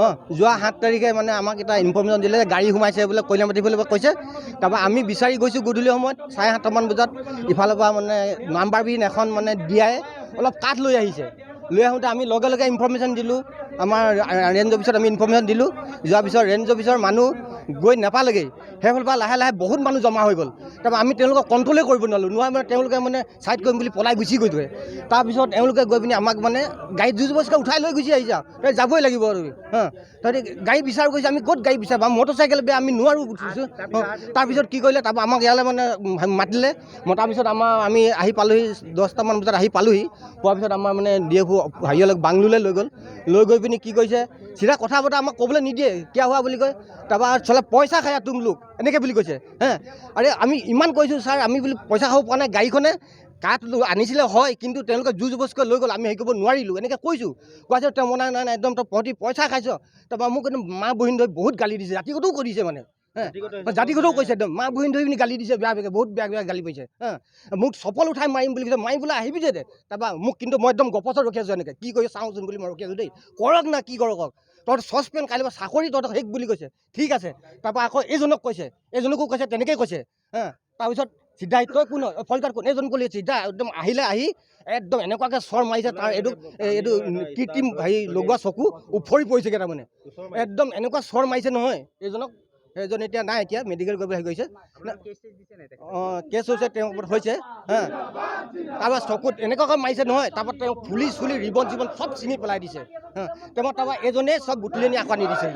অঁ, যোৱা 7 তাৰিখে মানে আমাক এটা ইনফৰ্মেশ্যন দিলে যে গাড়ী সোমাইছে বোলে কইনামাটি ফালৰ পৰা কৈছে। তাৰপৰা আমি বিচাৰি গৈছোঁ গধূলি সময়ত 7:30মান বজাত। ইফালৰ পৰা মানে নাম্বাৰবিহীন এখন মানে দিয়াই অলপ কাঠ লৈ আহিছে। লৈ আহোঁতে আমি লগে লগে ইনফৰ্মেশ্যন দিলোঁ, আমাৰ ৰেঞ্জ অফিচত আমি ইনফৰ্মেশ্যন দিলোঁ। যোৱাৰ পিছত ৰেঞ্জ অফিচৰ মানুহ গৈ নাপালেগৈ। সেইফালৰ পৰা লাহে লাহে বহুত মানুহ জমা হৈ গ'ল। তাৰপৰা আমি তেওঁলোকক কণ্ট্ৰলেই কৰিব নোৱাৰিলোঁ। নোৱাৰা মানে তেওঁলোকে মানে ছাইড কৰিম বুলি পলাই গুচি গৈছে। তাৰপিছত এওঁলোকে গৈ পিনি আমাক মানে গাড়ীত জোৰ জবৰদস্তিকৈ উঠাই লৈ গুচি আহিছে আৰু তই যাবই লাগিব আৰু। হা, তহঁতি গাড়ী বিচাৰ কৰিছে, আমি ক'ত গাড়ী বিচাৰ? মটৰ চাইকেল বেয়া, আমি নোৱাৰোঁ উঠিছোঁ। তাৰপিছত কি কৰিলে? তাৰপৰা আমাক ইয়ালৈ মানে মাতিলে। মতাৰ পিছত আমাৰ আমি আহি পালোহি, 10টামান বজাত আহি পালোহি। পোৱাৰ পিছত আমাৰ মানে ডি এফ হেৰিয়লৈ বাংলোলৈ লৈ গ'ল। লৈ গৈ পিনি কি কৰিছে, চিধা কথা বতৰা আমাক ক'বলৈ নিদিয়ে। কিয় হোৱা বুলি কয়। তাৰপৰা চলে পইচা খায়া তুম লোক এনেকৈ বুলি কৈছে। হে, আৰে আমি ইমান কৈছোঁ ছাৰ, আমি বুলি পইচা খাব পৰা নাই, গাড়ীখনে কাঠ আনিছিলে হয়, কিন্তু তেওঁলোকে জোৰ জবৰদস্তিকৈ লৈ গ'ল, আমি হেৰি কৰিব নোৱাৰিলোঁ, এনেকৈ কৈছোঁ। কোৱা তেওঁ মনা নাই নাই, একদম তই তহঁতি পইচা খাইছ। তাৰপৰা মোক একদম মা বহিন ধৰি বহুত গালি দিছে, জাতিগতও কৰি দিছে মানে। জাতিগতও কৈছে, একদম মা বহিন ধৰি পিনি গালি দিছে, বেয়া বেয়া, বহুত বেয়া বেয়া গালি পাৰিছে। হা, মোক চপল উঠাই মাৰিম বুলি কৈছে, মাৰিবলৈ আহিবি যে দে। তাৰপৰা মোক কিন্তু মই একদম গপচত ৰখি আছোঁ, এনেকৈ কি কৰি চাওঁচোন বুলি মই ৰখি আছোঁ দেই। কৰক না কি কৰক, তহঁত চচপেন কাইলৈ পৰা চাকৰি তহঁতক শেষ বুলি কৈছে। ঠিক আছে। তাৰপৰা আকৌ এইজনক কৈছে, এইজনকো কৈছে, তেনেকেই কৈছে। হা, তাৰপিছত চিধা তই কোন হয়, ফলকাৰ কোন, এইজন ক'লি চিধা একদম আহিলে, আহি একদম এনেকুৱাকৈ চৰ মাৰিছে, তাৰ এইটো এইটো কৃত্ৰিম হেৰি লগোৱা চকু উফৰি পৰিছেগৈ। তাৰমানে একদম এনেকুৱা চৰ মাৰিছে নহয় এইজনক। সেইজন এতিয়া নাই, এতিয়া মেডিকেল কৰিব হেৰি কৰিছে। অঁ, কেছ হৈছে তেওঁৰ ওপৰত হৈছে। হা, তাৰপৰা চকুত এনেকুৱাকৈ মাৰিছে নহয়, তাৰপৰা তেওঁ ফুলি চুলি ৰিবন চিবন চব ছিঙি পেলাই দিছে। হা, তেওঁ তাৰপৰা এইজনেই চব বুটলি আনি আকৌ আনি দিছেহি।